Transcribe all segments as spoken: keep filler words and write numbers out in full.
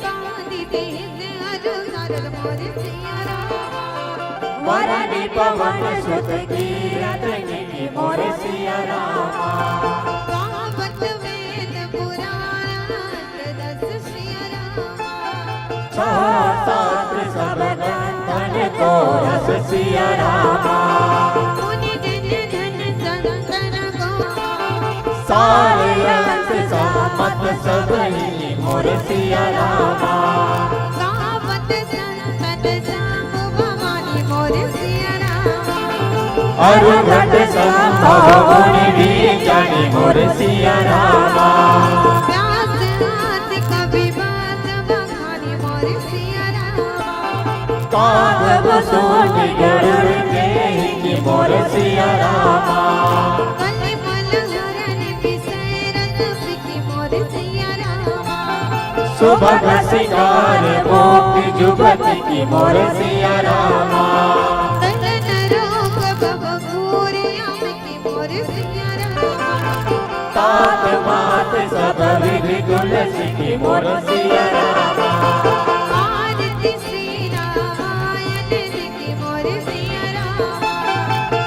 कांदी देत अरु नारद मोर सिया रामा। वरनि पवन सुत कीरत नीक मोर सिया रामा। गावत वेद पुराण अष्टदस सिया रामा। छह शास्त्र सब ग्रंथन को रस सिया रामा। मुनि जन धन संतन को। सार अंत सम्मत सब ही मोर सिया रामा। गावत संतन संग भवानी मोर सिया रामा। अरु घट संभव गुण बीजनि मोर सिया रामा। व्यास आदि कवि बात बखानी मोर सिया रामा। काग बसोट गरुड़ केहि की मोर सिया रामा। कलिमल हरन बिसरत सिकी मोर सिया रामा। सुभग सिंगार मोख जुगत की मोर सिया रामा। तन नरोग भव घोर आम की मोर सिया रामा। तात मात सब विधि तुलसी की मोर सिया रामा। आरती श्री रामायण की मोर सिया रामा।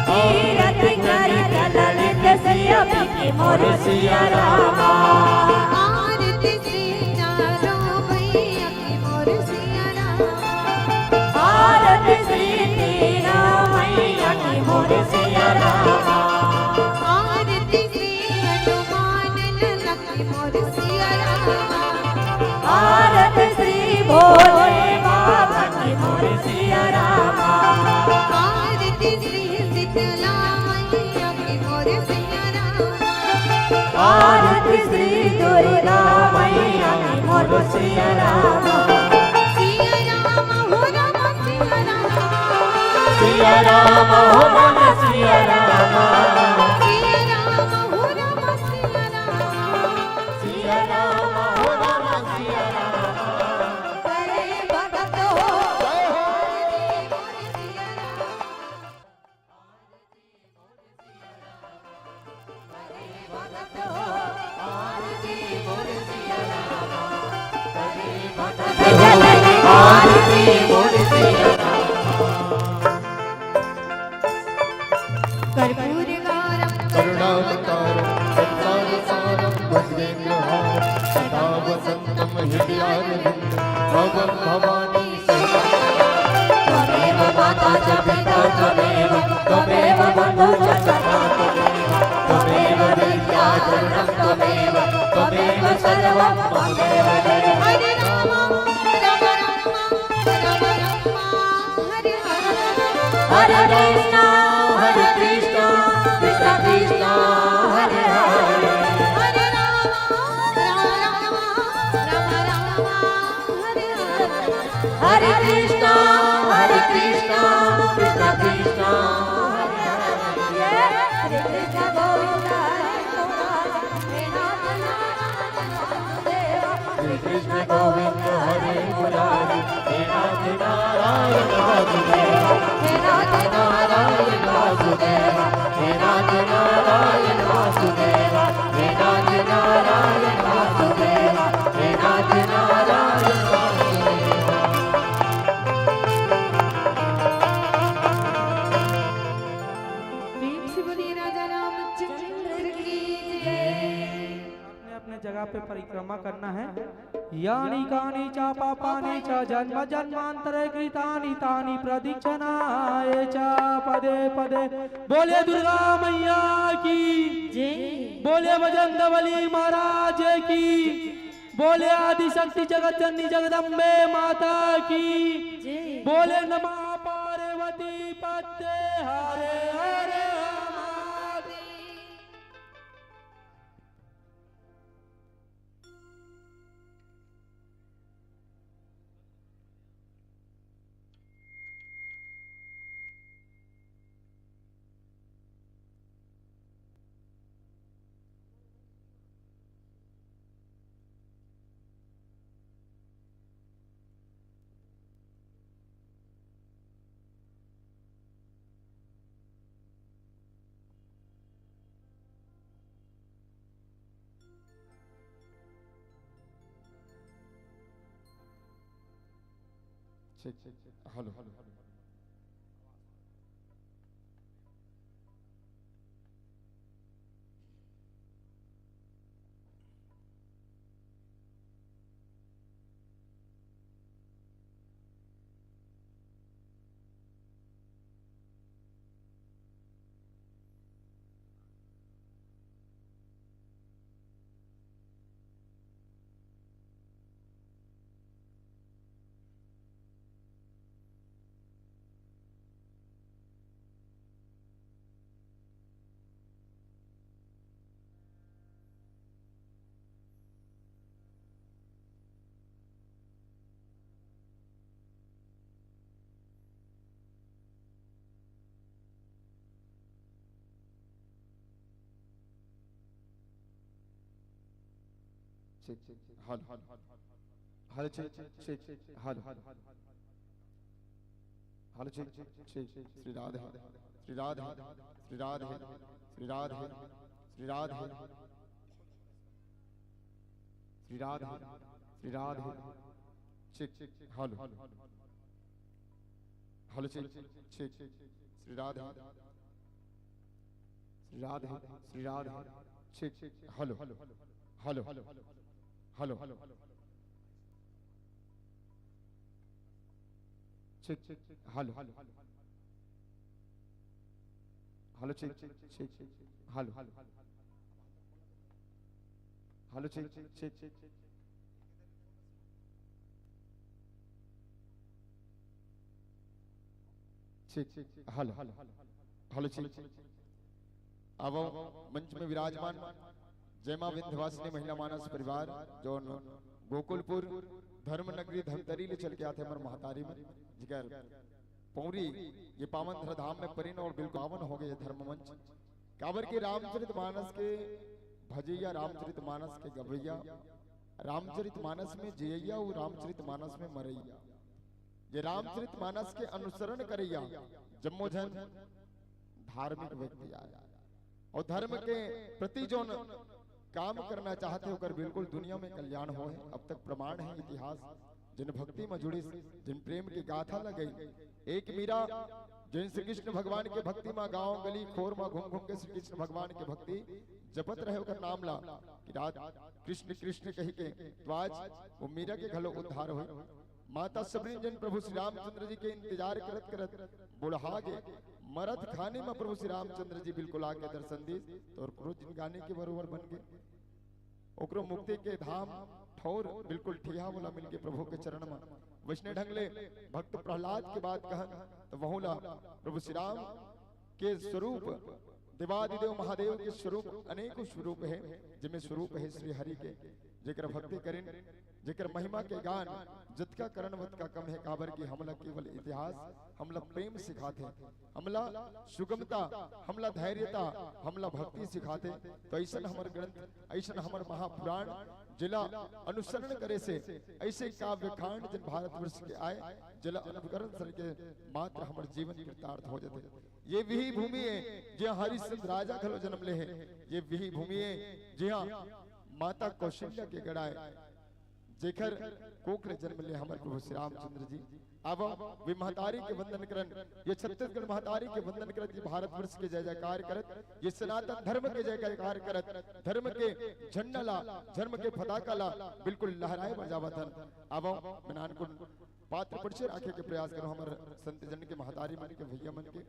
कीरत करित ललित सिया की मोर सिया रामा। आरती श्री चारों मैया की मोर सिया रामा। आरती श्री तीनों मैया की मोर सिया रामा। आरती श्री हनुमान लला की मोर सिया रामा। आरती श्री भोले बाबा की मोर सिया रामा। आरती श्री शीतला मैया की मोर सिया रामा। आरती श्री दुर्गा मैया की मोर सिया रामा। सिया रामा हो रामा सिया रामा। सिया रामा हो रामा सिया रामा। सिया रामा हो रामा सिया रामा। सिया रामा हो रामा सिया रामा। करे भगत हो। जय हो। कर्पूरगारं करुणावतारं संसारसारं भुजगेन्द्रहारं सदा वसन्तं हृदयारविन्दे भवं भवानी त्वमेव माता च पिता त्वमेव, त्वमेव बन्धु च सखा त्वमेव, त्वमेव विद्या द्रविणं त्वमेव, त्वमेव सर्वं ममेव देव। हरे राम, राम राम, राम राम, हरे हरे। हरे कृष्णा, हरे कृष्णा, कृष्णा कृष्णा, हरे हरे। हरे राम, राम राम, राम राम, हरे हरे। हरे कृष्णा, हरे कृष्णा, कृष्णा कृष्णा, हरे हरे। हरे कृष्ण गोविंद हरे मुरारी, हे नाथ नारायण वासुदेव। हरे कृष्ण गोविंद हरे मुरारी, हे नाथ नारायण वासुदेव। हे नाथ नारायण वासुदेव, हे नाथ नारायण वासुदेव। हे नाथ नारायण वासुदेव, हे नाथ नारायण वासुदेव। प्रेम से बोलिए राजा रामचंद्र की जय। अपने अपने जगह पे परिक्रमा करना है। यानि कानि च पापानि च जन्म जन्मांतरे कृतानि तानि प्रदक्षिणाय च पदे पदे। बोले दुर्गा मैया की जय। बोले बजरंग बली महाराज की। बोले आदिशक्ति जगत जननी जगदम्बे माता की। जय। बोले नमः पार्वती पते हरे हरे महादेव। ठीक, ठीक, हेलो, हेलो। ठीक, ठीक, हेलो, हेलो, हेलो, ठीक, ठीक, ठीक, हेलो, हेलो, ठीक, ठीक, श्री राधे, श्री राधे, श्री राधे, श्री राधे, श्री राधे, श्री राधे, श्री राधे, ठीक, ठीक, हेलो, हेलो, ठीक, ठीक, श्री राधे, श्री राधे, श्री राधे, ठीक, ठीक, हेलो, हेलो, हेलो, हेलो, ठीक, ठीक, हेलो, हेलो, ठीक, ठीक, ठीक, हेलो, हेलो, ठीक, ठीक, ठीक, ठीक, ठीक, ठीक, हेलो, हेलो, ठीक। अब मंच में विराजमान जय मां विंध्यवासिनी महिला मानस परिवार, जो गोकुलपुर धर्म नगरी धमतरी ले चल के आथे हमर महतारी में, जिकर पौरी ये पावन धरा धाम में परिन और बिल्कुल पावन हो गए ये धर्म मंच। काबर के रामचरित मानस के भजैया, रामचरित मानस के गवैया, रामचरित मानस में जियैया, वो रामचरित मानस में मरैया, ये रामचरित मानस के अनुसरण करैया जम्मो झन धार्मिक व्यक्ति आय और धर्म के प्रति जोन काम करना चाहथे, ओकर बिल्कुल दुनिया में कल्याण होय। अब तक प्रमाण हे इतिहास, जिन भक्ति में जुड़िस, जिन प्रेम के गाथा ल गई। एक मीरा, जिन श्री कृष्ण भगवान के भक्ति में गांव गली खोर में घूम घूम के श्री कृष्ण भगवान के भक्ति जपत रहे, ओकर नाम ला कि रात कृष्ण कृष्ण कहि के, तो आज वो मीरा के घलो उद्धार होय। माता सबरी जन प्रभु श्री रामचंद्र जी के इंतजार करत करत बुढ़ा गे, मरत खानी में प्रभु श्री रामचंद्र जी बिल्कुल आके दर्शन दीस, तो ओकरो जिनगानी के बरोबर बन गे। ओकरो मुक्ति के धाम ठौर बिल्कुल ठिहा वाला मिल गे प्रभु के चरण में। वैसने ढंग ले भक्त प्रहलाद के बात कहन, तो वहू ला प्रभु श्री राम के स्वरूप, देवादिदेव महादेव के स्वरूप, अनेकों स्वरूप हे, जिनमें स्वरूप हे श्री हरि के। जेकर भक्ति करिन, जेकर महिमा के गान जतका करन वतका कम हे, काबर कि हमला केवल इतिहास हमला प्रेम सिखाथे, हमला सुगमता, हमला धैर्यता, हमला भक्ति सिखाथे। तो ऐसन हमर ग्रंथ, ऐसन हमर महापुराण, जेला अनुसरण करे से ऐसे काव्य कांड जिन भारतवर्ष के आय, जेला अनुकरण करके मात्र हमर जीवन कृतार्थ हो जाथे। ये वही भूमि हे, जिहां हरिश्चंद्र राजा घलो जन्म ले हे। ये वही भूमि हे, जिहां माता कौशल्या के गढ़ आय, जेकर कोख ले जन्म ले हमर प्रभु श्री रामचंद्र जी। अब वे महतारी के वंदन करन, ये छत्तीसगढ़ महतारी के वंदन करत, ये भारतवर्ष के जय जयकार करत, ये सनातन धर्म के जय जयकार करत, धर्म के झंडा ला, धर्म के पताका ला बिल्कुल लहराए बजावत हन। अब मैं नानकुन पात्र परिचय राखे के प्रयास करो हमर संत जन के, महतारी मन के, भैया मन के।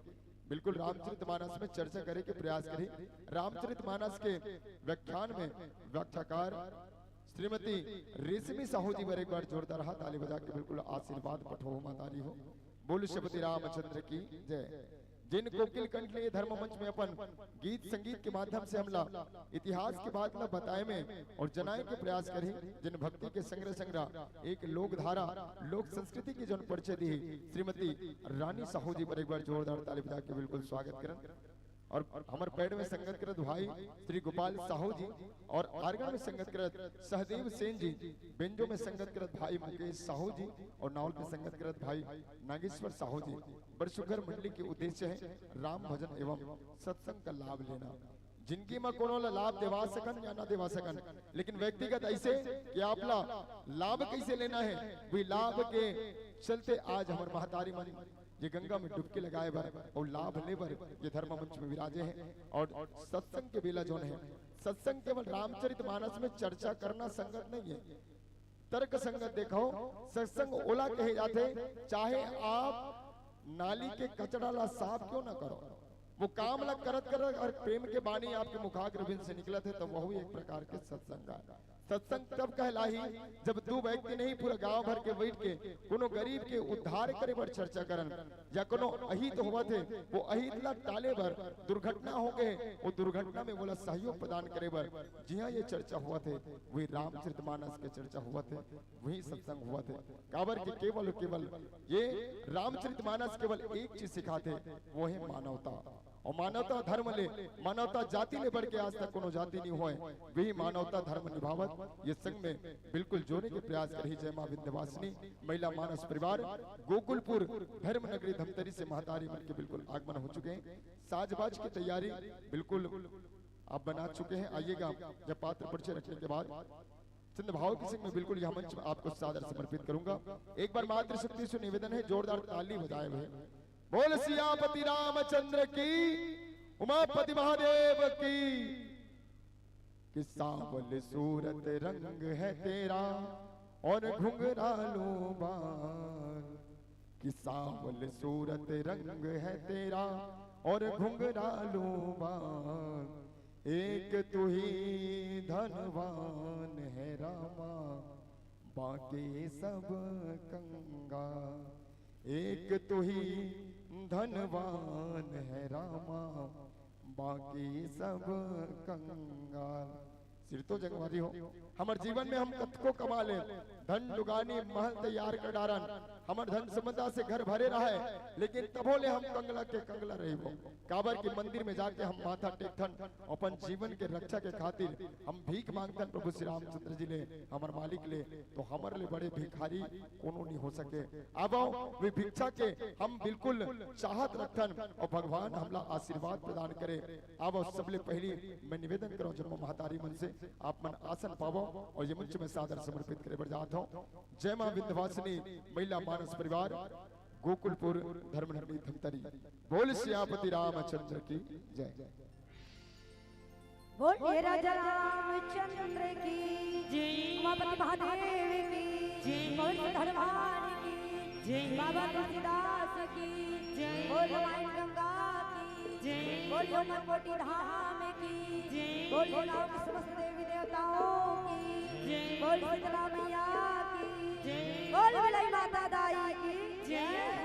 बिल्कुल रामचरित मानस में चर्चा करे के प्रयास करी। रामचरित मानस के व्याख्यान में व्याख्याकार श्रीमती रेशमी साहू जी बर एक बार जोरदार हाथ ताली बजा के बिल्कुल आशीर्वाद पठो हो, महतारी हो। बोल श्रीपति रामचंद्र की जय। जिन कोकिल कंठ ने ये धर्म मंच में अपन गीत संगीत के माध्यम से हमला इतिहास के बात ला बताए में और जनाए के प्रयास करी, जिन भक्ति के संग्रह संग्रह एक लोकधारा, लोक संस्कृति के जौन परिचय दी, श्रीमती रानी साहू जी बर एक बार जोरदार ताली बजा के बिल्कुल स्वागत करन। और हमर पैड में संगत करत भाई श्री गोपाल साहू जी, और आर्गन में संगत करत सहदेव सेन जी, बेंजो में संगत करत भाई मुकेश साहू जी, और नावल में संगत करत भाई नागेश्वर साहू जी। बड़ सुघर मंडली के उद्देश्य हे राम भजन एवं सत्संग का लाभ लेना। जिंदगी म कोनो ला लाभ देवा सकन या ना देवा सकन, लेकिन व्यक्तिगत ऐसे कि आप ला लाभ कैसे लेना है, वही लाभ के चलते आज हमर महतारी मन ये गंगा में डुबकी लगाए बर अउ लाभ ले बर ये धर्म मंच में विराजे हैं। और सत्संग के बेला जोन है, सत्संग केवल रामचरित मानस में चर्चा करना संगत नहीं है। तर्क संगत देखो, सत्संग ओला कहे जाथे, चाहे आप नाली के कचरा ला साफ क्यों ना करो, वो काम ला करत करत अगर प्रेम के बानी आपके मुखाग्रबिंद से निकलत है, तो वहू एक प्रकार के सत्संग है। सत्संग तब कहलाही, जब दू व्यक्ति नहीं, पूरा गांव भर के बैठ के कोनो गरीब के उद्धार करे बर चर्चा करन, या कोनो अहित होवत हे, वो अहित ला टाले बर, दुर्घटना हो गए, वो दुर्घटना में वोला सहयोग प्रदान करे बर जिहां ये चर्चा होवत हे, वही रामचरितमानस के चर्चा होवत हे, वही सत्संग होवत हे। काबर के केवल, केवल ये रामचरितमानस केवल एक चीज सिखाथे, वो है मानवता। और मानवता धर्म ले, मानवता जाति ले बढ़ के आज तक कोनो जाति नहीं होय, वही मानवता धर्म निभावत ये संग में बिल्कुल जोड़े के प्रयास करही। जय मां विंध्यवासिनी, महिला मानस परिवार, गोकुलपुर, धर्म नगरी धमतरी से महतारी मन के बिल्कुल आगमन हो चुके हैं। साजबाज की तैयारी बिल्कुल आप बना चुके हैं। आइएगा, जब पात्र परिचय रखने के बाद चंद भाव के संग में बिल्कुल यह मंच आपको सादर समर्पित करूंगा। एक बार मातृशक्ति से निवेदन है, जोरदार ताली बजाए हुए। बोल सियापति रामचंद्र की, उमापति महादेव की। कि सांवल सूरत रंग है तेरा और घुंघरालू बाल, कि सांवल सूरत रंग है तेरा और घुंघरालू बाल। एक तू ही धनवान है रामा, बाकी सब कंगाल। एक तू ही धनवान है रामा, बाकी सब कंगाल। सिरतो जंगवारी हो, हमर जीवन में हम कतको कमा ले, धन डुगानी महल तैयार कर डारन, हमर धन संपदा से घर भरे रहे, लेकिन तभो ले हम कंगला के कंगला रहिबो। काबर कि मंदिर में जाके हम माथा टेकथन, अपन जीवन के रक्षा के खातिर हम भीख मांगथन प्रभु श्री रामचंद्र जी ले, हमर मालिक ले, तो हमर ले बड़े भिखारी कोनो नहीं हो सके। आवो, वे भिक्षा के हम बिल्कुल चाहत रखथन और भगवान हमला आशीर्वाद प्रदान करे। आवो, सबले पहली मैं निवेदन करूं जम्मो महतारी मन से, आप मन आसन पावो और ये मंच में सादर समर्पित करे बर जात हूं। जय मां विंध्यवासिनी महिला मानस परिवार, गोकुलपुर, धर्मनगरी धमतरी। बोल सियापति रामचंद्र की जय। बोल हे राजा रामचंद्र की जय। उमापति महादेव की जय। बोल सिद्ध हनुमान की जय। बाबा तुलसीदास की जय। बोल रामायण गंगा की जय। बोल डोंगरकोटी धाम की जय। बोल गांव के समस्त देवी देवताओं की जय। बोल शीतला मैया की जय। बोल बिलाई माता दाई की जय।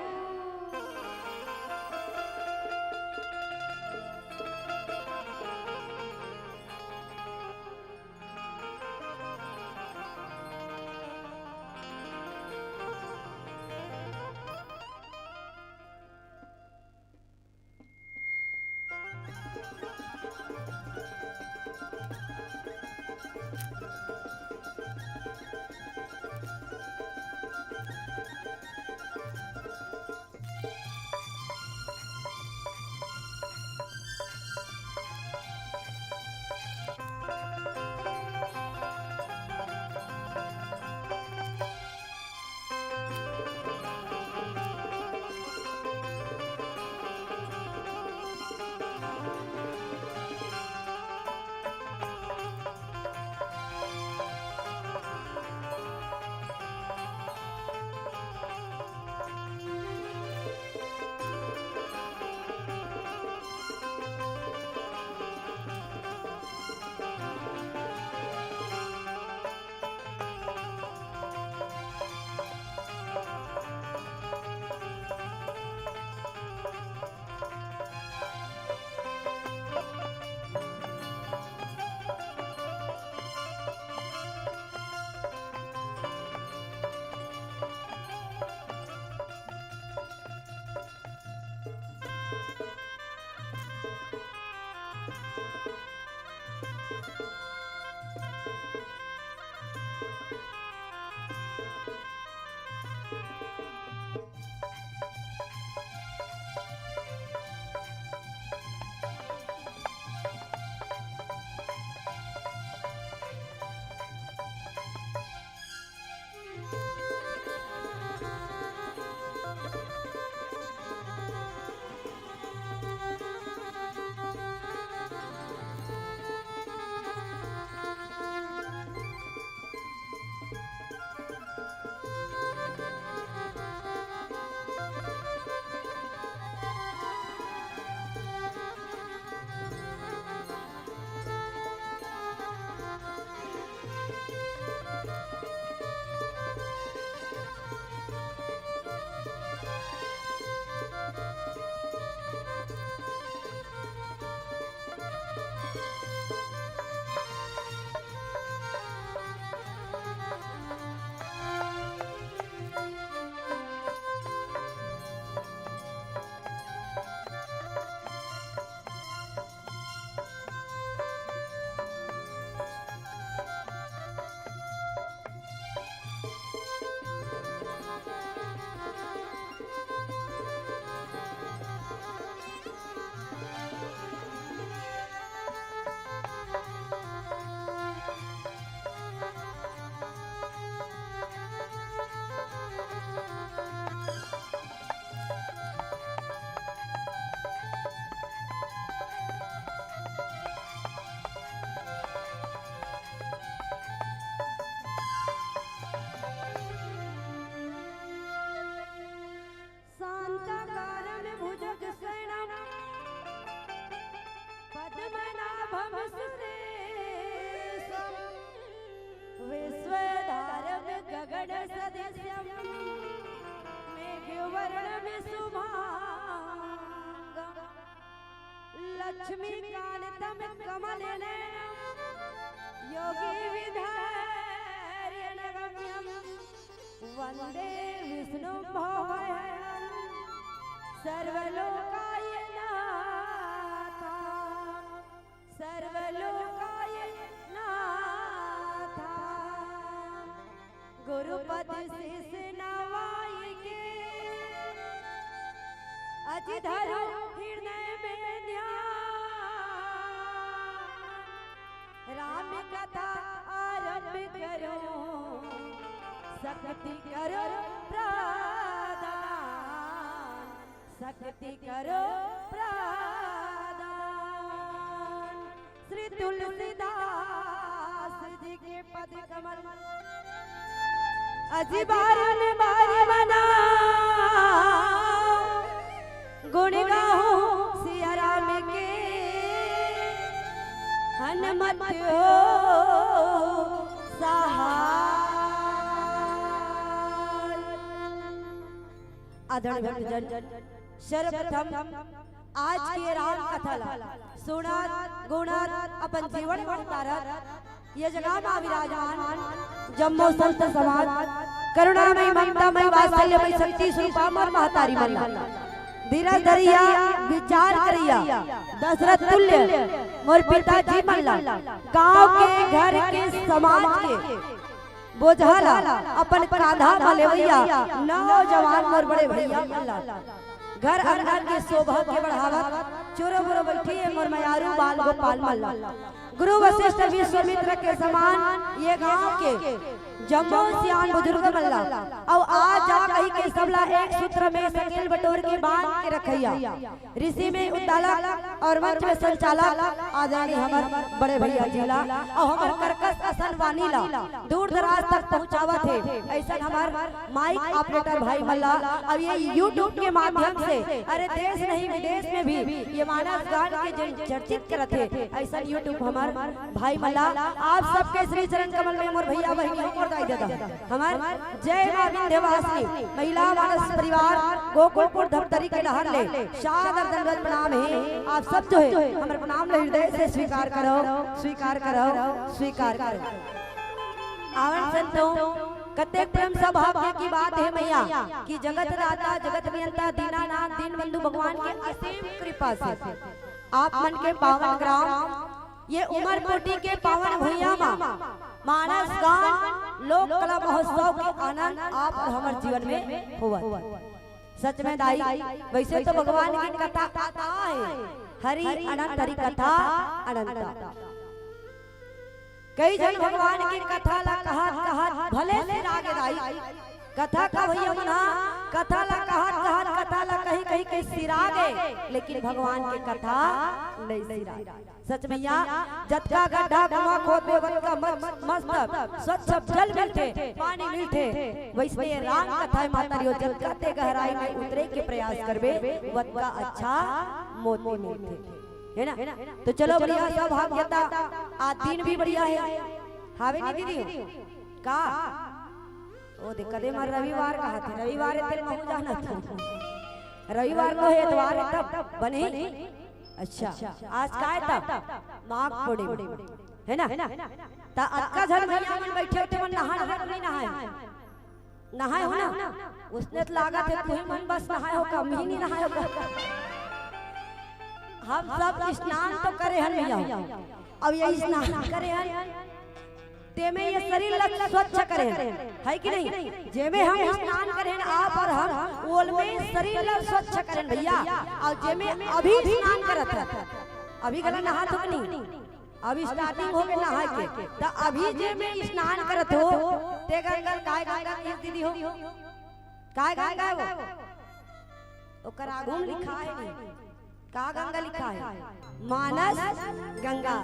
लक्ष्मीकान्तम् कमलनयनम् योगिविधारिणगम्यम् वन्दे विष्णुं भवभयहरम् सर्वलोकाय नाथा सर्वलोकाय नाथा। गुरुपद शीश नवाई के अति धरो हृदय में ध्यान। राम कथा आरंभ करो, शक्ति करो प्रदान, शक्ति करो प्रदान। श्री तुलसीदास जी के पद कमल। अजी बारन बार मना गुण गाऊं सिया राम के, हनुमत हो सहाय। आदरणीय भक्तजन, सर्वप्रथम आज के राम कथा ला सुनत गुनत अपन जीवन में उतारत ये जगह मा विराजमान जम्मो संत समाज, करुणामयी ममतामयी वात्सल्यमयी शक्ति स्वरूपा मोर महतारी मन ला, धीरज धरैया, विचार करैया, दशरथ तुल्य मोर पिताजी मन ला, गांव के, घर के, समाज के बोझा ला अपन कांधा म लेवैया नौजवान मोर बड़े भैया मन ला, घर अंगना के शोभा के बढ़ावत चोरो मोरो बैठी हे मोर मयारू बाल गोपाल मन ला, गुरु वशिष्ठ विश्वामित्र के समान ये गांव के जम्मो सियान बुजुर्ग मन ला, अउ आ जा कहि के सबला एक सूत्र में सकेल बटोर के बांध के रखैया, ऋषि में उद्दालक और मंच में संचालक आदरणीय हमर बड़े भैया जी ला, अउ हमर कर्कश असन वाणी ला दूर दराज तक पहुंचावत हे, अइसन हमर माइक ऑपरेटर भाई मन ला। अब ये YouTube के माध्यम से, अरे देश नहीं विदेश में भी ये मानस गान के जिन चर्चित करत हे, अइसन YouTube हमर भाई मन ला, आप सबके श्री चरण कमल में मोर भैया बहिनी मोर दाई ददा हमर जय माँ विंध्यवासिनी महिला मानस परिवार गोकुलपुर धमतरी के डहर ले सादर दंडवत प्रणाम हे। आप सब जो हे हमर प्रणाम ला हृदय से स्वीकार करो, स्वीकार करो, स्वीकार करो। आवन संतो, कतेक प्रेम सौभाग्य की बात हे मैया कि जगत दाता, जगत नियंता, दीनानाथ, दीनबंधु भगवान के असीम कृपा से आप मन के पावन ग्राम ये उमरकोटी के पावन भुइयां मा मानस गान लोक कला महोत्सव के आनंद आप और हमर जीवन में होवत। सच में दाई, वैसे तो भगवान की कथा अथाह हे, हरि अनंत हरि कथा अनंता। कई झन भगवान की कथा ला कहत कहत भले सिरागे दाई, कथा का भैया मन हा कथा ला कहत कहत कथा ला कही कही के सिरागे, लेकिन भगवान की कथा नहीं सिरागे। सच में या जतका गड्ढा कुआं खोदबे, ओतका मस्त, मस्त स्वच्छ जल मिलथे, पानी मिलथे। वैसने राम कथा हे माता री, जतका ते गहराई में उतरे के प्रयास करबे, ओतका अच्छा मोती मिलथे, हे ना? तो चलो बढ़िया, सब भाग्यता, आज दिन भी बढ़िया हे, हावे नहीं दीदी? का ओ दे, कदे मर रविवार कहाथे, रविवार हे तेल महू जाना था। रविवार तो हे, एतवार हे तब बने। अच्छा, आज का हे तब? माघ पूर्णिमा, हे ना? त अतका झन भैया मन बैठे हो, ते मन नहाए हो कि नहीं नहाए हो? नहाए हो ना? उसने तो लागत हे, तुही मन बस नहाए हो, कम ही नहीं नहाए हो। हम सब स्नान तो करे हन भैया, अब ये स्नान करे हन, तेमे ये शरीर ला स्वच्छ करे हन, हे कि नहीं? जेमे हम स्नान करे हन, आप और हम, ओलमे शरीर ला स्वच्छ करे हन भैया। और जेमे अभी स्नान करत हन, अभी गला नहात हो कि नहीं? अभी starting होगे नहाए के, त अभी जेमे स्नान करत हो, ते गंगा ल काय गंगा कहिस दीदी हो? काय गंगा हे वो? ओकर आगू में लिखा हे नहीं? का गंगा लिखा हे? मानस गंगा।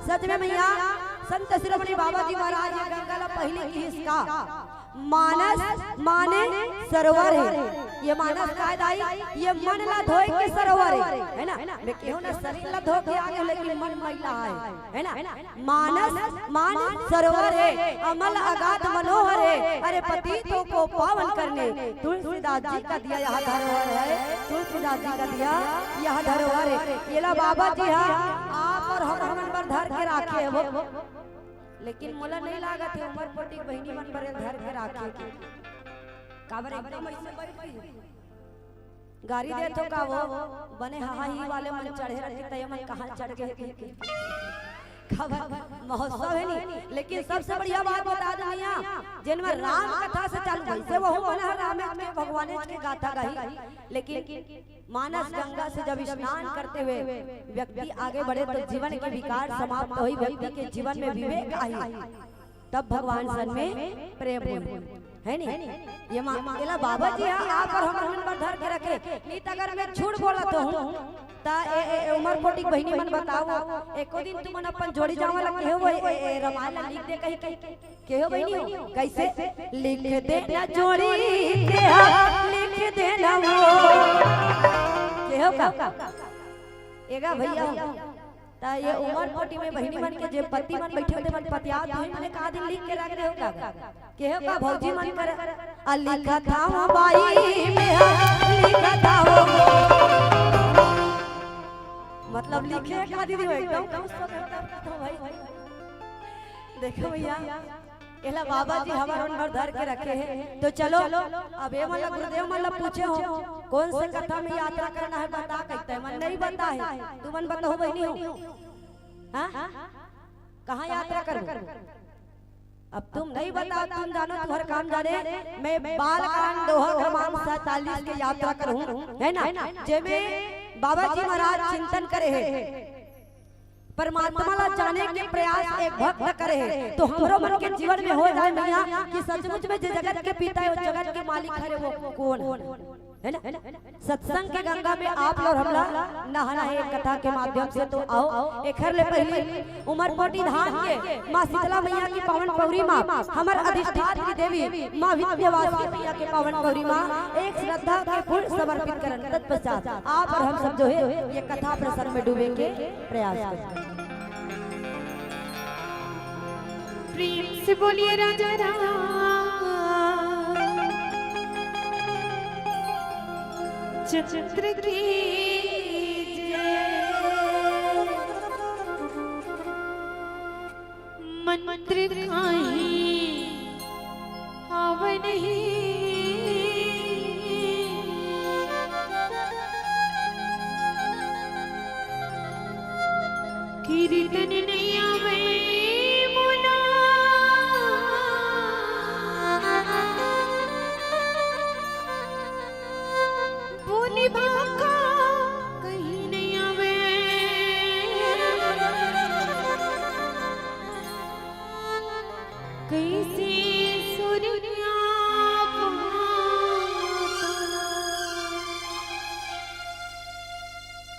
सच में भैया, संत शिरोमणि बाबा जी महाराज ये गंगा ला पहिली किहिस का? मानस माने सरोवर हे। ये मानस काय दाई? ये मन ला धोए के सरोवर हे, हे ना? मैं केहू ना शरीर ला धो के आगे, लेकिन मन मैला हे, हे ना? मानस मान सरोवर हे, अमल अगाध मनोहर हे, अरे पतितों को पावन करने तुलसीदास तुलसीदास जी का दिया यह धरोहर है, तुलसीदास जी का दिया यह धरोहर है। एला बाबा जी हा आप अउ हमर मन बर धर के राखे हे वो। लेकिन मोला नइ लागत हे उमरकोट के बहिनी मन बर धर के राखे हे। काबर एकदम अइसे बइठ गे हे। गारी देत हो का वो? बने हाहा ही वाले मन चढ़े रहिथे, त ये मन कहाँ चढ़ गे हे कहिके। काबर महोत्सव हे नी, लेकिन सबसे बढ़िया बात बता दुनिया, जेन में राम कथा से चालू, वइसे वहू मन ह रामेच के, भगवानेच के गाथा गाही, लेकिन मानस गंगा से जब स्नान करते हुए व्यक्ति आगे बढ़े, तो जीवन के विकार समाप्त होही, व्यक्ति के जीवन में विवेक आही। तब भगवान सन में प्रेम होही, हे नी? ये मा-, एला बाबा जी हा आप अउ हमर मन बर धर के रखे। नी त अगर मैं झूठ बोलत हूँ, त ए, ए, ए उमरकोट के बहिनी मन बताओ, एको दिन तुमन अपन जोड़ी जावं ला केहे हो, ए, ए, ए, रमायन ला लिख दे कहिके, केहे हो बहिनी हो? कइसे? लिख दे ना जोड़ी तेहा, लिख दे ना वो। केहे हो का? एगा भइया हो। त ये उमरकोट में बहिनी मन के जे पति मन बइठे होथे, मन पतियात होही, मने का दिन लिख के रख दे हो का? केहे हो का भौजी मन कर, आ लिखत हवं बाई में, लिखत हवं। मतलब लिखे का दीदी हो, एकदम खुश हो गए, तब तो भाई। देखो भइया, एला बाबा जी हमर मन बर धर के रखे हे। तो चलो, अब ए मन ला गुरुदेव मन ला पूछे हो, कौन से कथा में यात्रा करना है, बता कहिथे, मन नइ बता हे। तुमन बताओ बहिनी हो, हाँ? कहाँ यात्रा करबो? अब तुम नइ बताओ, तुम जानो, तुम्हर काम जाने। मैं बालकांड दोहा क्रमांक सैंतालीस के यात्रा करहूँ, हे ना? जेमे बाबा जी महाराज चिंतन करे हे। परमात्मा ला जाने के प्रयास एक भक्त करे हे, तो हमरो मन के जीवन में हो जाए मइया कि सचमुच में जे जगत के पिता हे, वो जगत के मालिक हरे, वो कोन हे, हे ना? सत्संग के गंगा में आप लोग हमला नहाना हे एक कथा के माध्यम से। तो आओ, एखर ले पहिली उमरकोट धाम के माँ शीतला मइया की पावन पौरी मा, हमर अधिष्ठात्री देवी माँ विंध्यवासिनी मइया के पावन पौरी मा एक श्रद्धा के फूल समर्पित करन। तत्पश्चात आप अउ हम सब जो हे ये कथा प्रसंग में डूबेंगे। प्रयास करें। प्रेम से बोलिए राजा राम चंद्र की जय। मंत्र काहीं आवै नहीं, कीर्तन नहीं आवै मोला, बोली भाखा कहीं नहीं आवै। कइसे सुरिया पाता,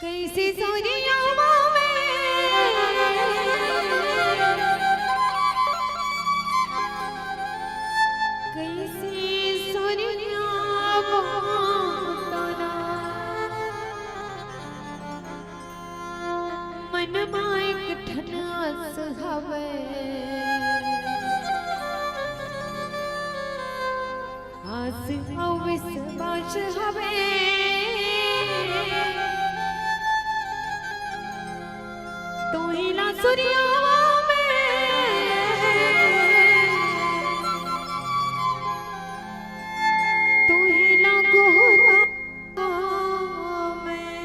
कइसे सुरिया पावे, कइसे सुरिया पाता। मन मा एक ठन आस हवय, आस अउ विश्वास हवय। तुही ला सुरियावा में, तुही ला गोहरावा में।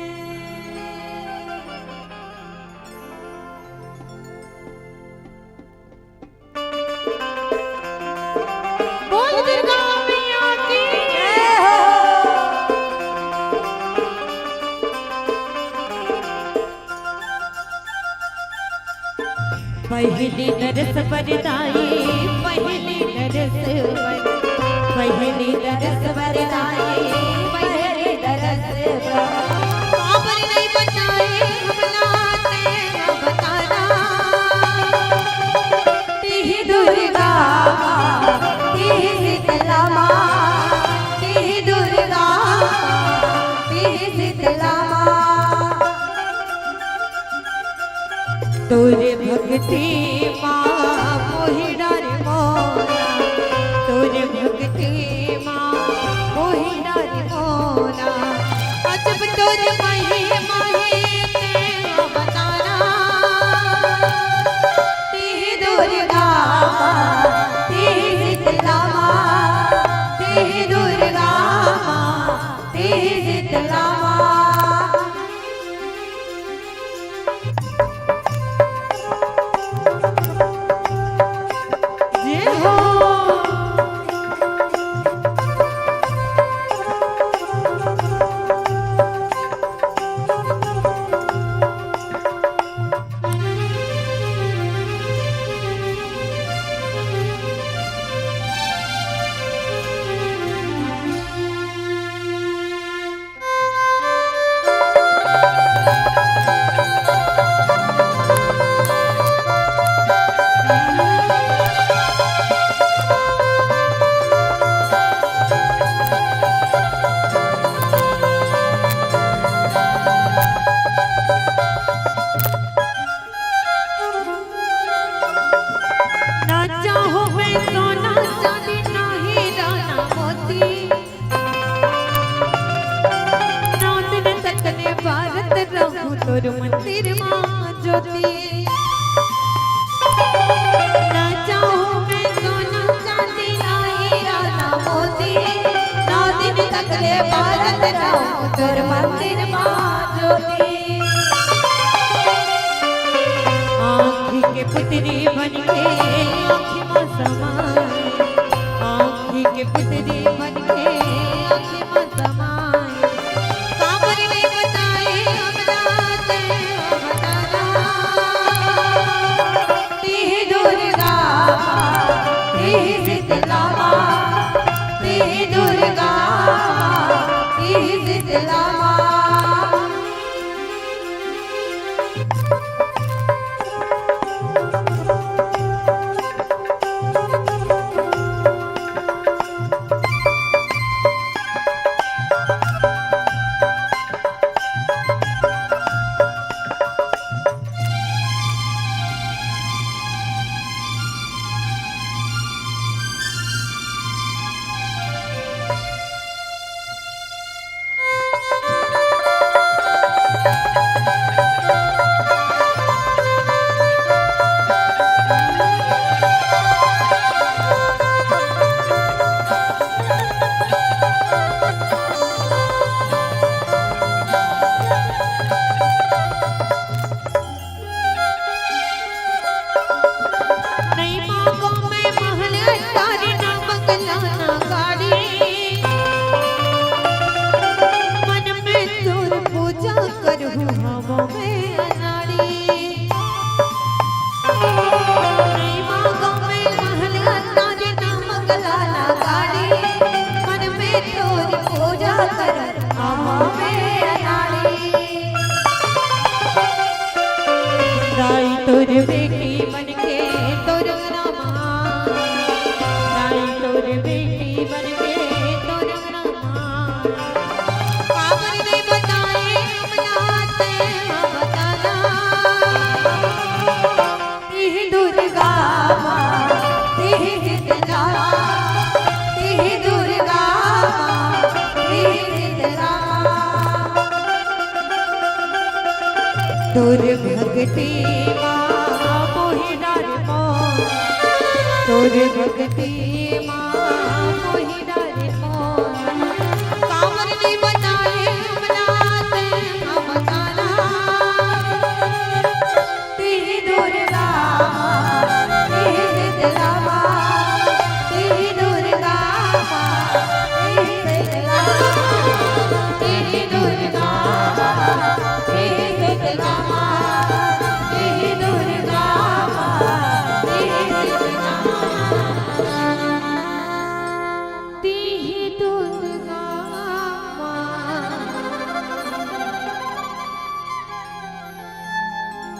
बोल दुर्गा मैया की जय हो। पहली दरस वरदाई, पहली दरस वर-, पहली दरस वरदाई, पहली दरस वर-, काबर नहीं बताए हमला ते बताना। तिही दुर्गा माँ, तिही शीतला माँ, तिही दुर्गा माँ, तिही शीतला माँ। तोर भक्ति माँ मोहि डर मोरा, तोर भक्ति माँ मोहि डर महिमा हे तें अवतारा, तिही दुर्गा माँ, तिही शीतला माँ, तिही दुर्गा माँ, तिही शीतला माँ। जय हो। ना चाहूं मैं सोना चांदी, ना हीरा ना मोती, नौ दिन तक ले बारत रहूं तोर मंदिर माँ ज्योति। ना चाहूं मैं सोना चांदी, ना हीरा ना मोती, नौ दिन तक ले बारत रहूं तोर मंदिर माँ ज्योति। आँखी के पुतरी बन के आँखी में समाए, आँखी के पुतरी बन के आँखी में समाए। काबर नइ बताए हमरा तें अवतारा, तिही दुर्गा माँ, तिही शीतला माँ, तिही दुर्गा माँ, तिही शीतला माँ। नइ मांगों मैं महल अटारी, ना बंगला ना गाड़ी, मन में तोर पूजा करहूं हवों मैं अनाड़ी। नइ मांगों मैं महल अटारी, ना बंगला ना गाड़ी, मन में तोर पूजा करहूं हवों मैं अनाड़ी। दाई तोर बेटी बन के तोर अंगना माँ, दाई तोर बेटी बन के तोर अंगना माँ। काबर नइ बताए हमला तें अवतारा, तिही दुर्गा माँ, तिही शीतला माँ, तिही दुर्गा माँ, तिही शीतला माँ। तोर भक्ति माँ मोहि डारे मोर, तोर भक्ति माँ मोहि डारे मोर। काबर नइ बताए हमला तें अवतारा, तिही दुर्गा माँ, तिही शीतला माँ, तिही दुर्गा माँ, तिही शीतला माँ, तिही दुर्गा माँ, तिही शीतला माँ, तिही दुर्गा माँ, तिही शीतला माँ, तिही दुर्गा माँ।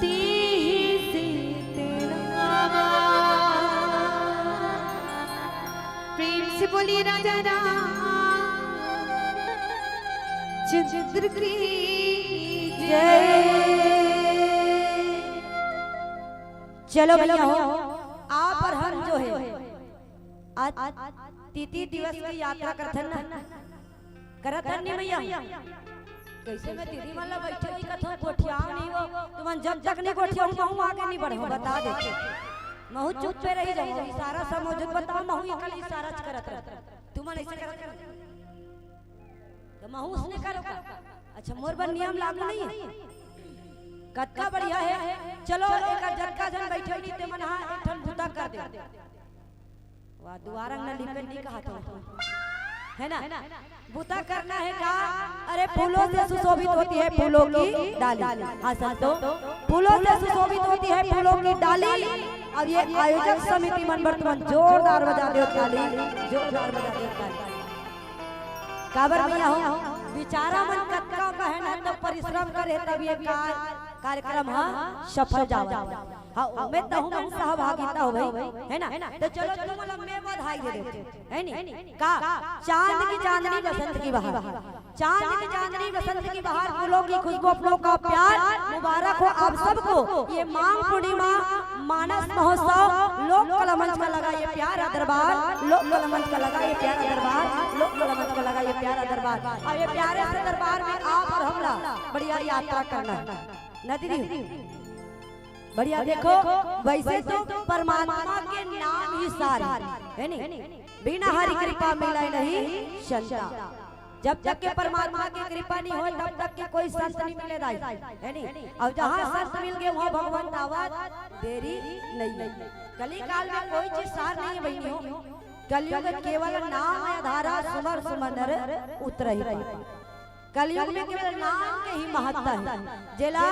तिही शीतला माँ। प्रेम से बोलिए राजा रामचंद्र की जय। चलो भैया हो, आप और हम जो है आज तीती दिवस की यात्रा करथन ना, करत हन नी भैया? जइसे मैं दीदी मन ला बइठे हुई कथों, गोठियाव नहीं हो, तुमन जब तक नहीं गोठियाव, महूँ आगे नहीं बढ़ों, बता देथों। महूँ चुप्पे रही जाहूँ, इशारा समझो, बताओ, महूँ एकर इशारा च करत रह, तुमन अइसे करत रह, त महूँ उसने करों का। अच्छा, मोर बर नियम लागू नहीं हे? कतका बढ़िया हे। चलो, एकर जतका झन बइठे हुई, तेमन हा एक ठन बुता कर दे। वाह, दुवारा न लिपे नहीं कहा तो, है ना? बुता करना हे का? अरे, फूलों से सुशोभित होती है फूलों की डाली। हाँ संतो, फूलों से सुशोभित होती है फूलों की डाली। अब ये आयोजक समिति मन बर तुमन जोरदार बजा देव ताली, जोरदार बजा देव ताली। काबर भैया हो, बिचारा मन कतका मेहनत अउ परिश्रम करे, तब ये कार-, कार्यक्रम ह सफल जावत। हाँ, ओमे तहूँ मन सहभागिता हो भाई, है ना? त चलो, तुमन ला मैं बधाई दे देथों, है नी? का? चांद की चांदनी बसंत की बहार, चांद की चांदनी बसंत की बहार, फूलों की खुशबू, अपनों का प्यार, मुबारक हो आप सबको। ये माघ पूर्णिमा, मानस महोत्सव, लोक कला मंच का लगा ये प्यारा दरबार, लोक कला मंच का लगा ये प्यारा दरबार, लोक कला मंच का लगा ये प्यारा दरबार। अब ये प्यारे से दरबार में आप अउ हमला बढ़िया यात्रा करना हे ना दीदी? बढ़िया, देखो, वइसे तो परमात्मा के नाम ही सार हे, है नी? बिना हरि कृपा मिलय नहीं संताप। जब तक के परमात्मा के कृपा नहीं होय, तब तक के कोई संत नहीं मिले दाई, है नी? अउ जहाँ संत मिल गे, वहाँ भगवंत आवत देरी नहीं हे। कलिकाल में कोई चीज सार नहीं हे बहिनी हो। कलयुग केवल नाम आधारा, सुमर सुमर नर उतरहि पार। कलयुग में केवल नाम के ही महत्ता हे। जेला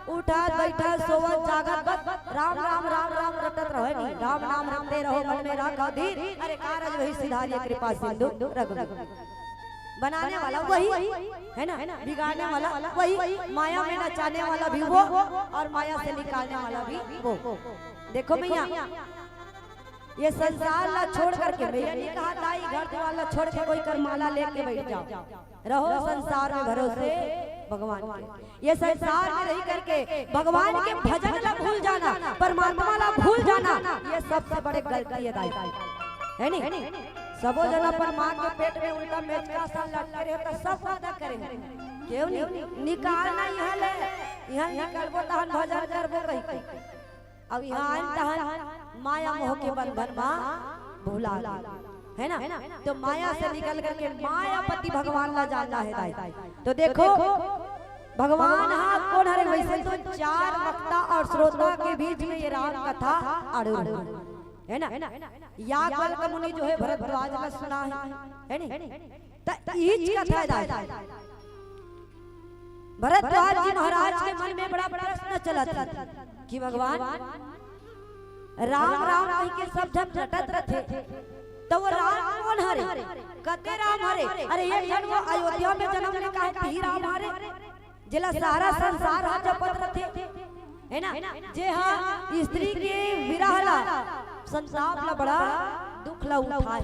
उठत, बइठत, सोवत, जागत, बस राम, राम, राम, राम रटत रहो, है नी? राम नाम रटते रहो, मन में राखा धीर। अरे, कारज वही सिधारिये, कृपा सिंधु रघुवीर। बनाने वाला वही, है ना? बिगाड़ने वाला वही, माया में नचाने वाला भी वो अउ माया से निकालने वाला भी वो। देखो भैया, ये संसार ला छोड़ करके, मैं ये नहीं कहा दाई, घर दुआर ला छोड़ के कोई कर माला लेके बइठ जाओ, रहो संसार में भरोसे भगवान के। ये संसार में रहि करके भगवान के भजन ला भूल जाना, परमात्मा ला भूल जाना, ये सबसे बड़े गलती हे दाई, है नी? सबो जन अपन माँ के पेट में उल्टा मेचका सन लटके रहे, त सब वादा करे हे, केहू नहीं निकालना, इहाँ ले, इहाँ निकलबो तहन भजन करबो कहि के। अब इहाँ आन तहन माया मोह के बंधन मा भुला गे, है ना? तो माया से निकल करके मायापति भगवान ला जानना हे दाई। तो देखो, भगवान हा कोन हरे? वइसे तो चार वक्ता अउ श्रोता के बीच में ये राम कथा अड़े रहे, है ना? याज्ञवल्क्य मुनि जो हे, भरद्वाज ला सुनाय हे, है नी? त इहीच कथा हे दाई। भरद्वाज जी महाराज के मन में बड़ा प्रश्न चलत हे कि भगवान, राम राम कहि के सब झन रटत रथे, त वो राम कोन हरे? कते राम हरे? अरे, एक झन वो अयोध्या में जनम ले, काहे तिही राम हरे, जेला सारा संसार हा जपत रथे, है ना? जे हा स्त्री के विरह ला, संताप ला, बड़ा दुख ला उठाय,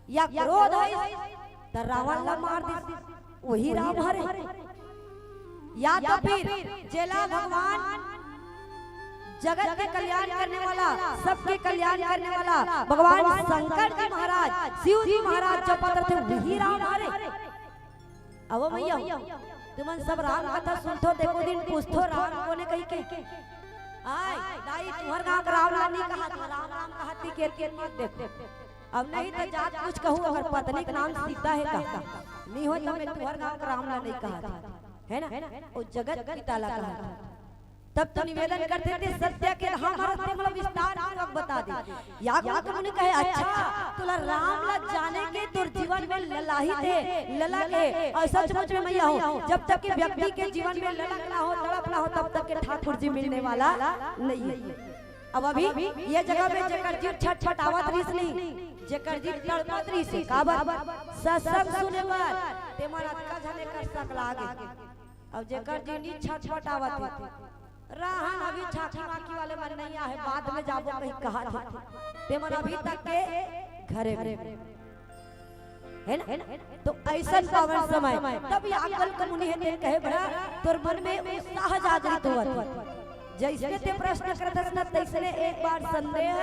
या क्रोध हे त रावण ला मार दिस, वही राम हरे। या तो फिर जेला भगवान जगत के कल्याण करने वाला, सबके कल्याण करने वाला भगवान शंकर जी महाराज, शिव जी महाराज जपत रथे, वही राम हरे। अब भैया, तुमन सब राम कथा सुनथो, त एको दिन पूछथो राम कोन हे कहि के। आय, दाई, तुँहर गाँव के राम ला नहीं कहा था, राम राम कहा थी के, के मत देख। अब नहीं त जात कुछ कहूँ, अगर पत्नी के नाम सीता हे का, नहीं हो त मैं तुँहर गाँव के राम ला नहीं कहा था, है ना? वो जगत पिता ला कहा था। तब तो निवेदन करथे, ते सत्य के धाम हरस, ते मोला विस्तार पूर्वक बता दे। याज्ञवल्क्य मुनि कहे, अच्छा, तोला राम ला जाने के तोर जीवन में ललाहित हे, ललक हे, अउ सचमुच में भैया हो, जब तक के व्यक्ति के जीवन में ललक ना हो, तड़प ना हो, तब तक के ठाकुर जी मिलने वाला नहीं हे। अब अभी ये जगह में जेकर जीव छटपटावत रहिस नहीं, जेकर जीव तड़पत रहिस हे, काबर? सत्संग सुने बर, तेमन अतका झन एकर सकला गे। अब जेकर जीव नहीं छटपटावत हे, रहन अभी छाकी माकी वाले मन नहीं आहे, बाद में जाबो कहि कहा थे, तेमन अभी तक के घरे में, है ना? तो अइसन पावन समय, तब याज्ञवल्क्य मुनि हे, तेन कहे, बड़ा तोर मन में उत्साह जागृत होवत हे। जइसने ते प्रश्न करत हस ना, तइसने एक बार संदेह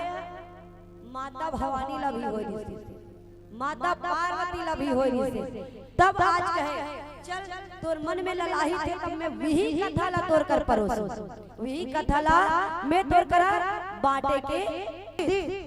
माता भवानी ला भी होय दिस। माता पार्वती ला भी होय रिहिसे। तब आज कहे, "चल, तोर मन में ललाही थे, तब मैं विही कथा ला तोर कर परोसहूं, विही कथा ला मैं तोर करा बांटे के दी।"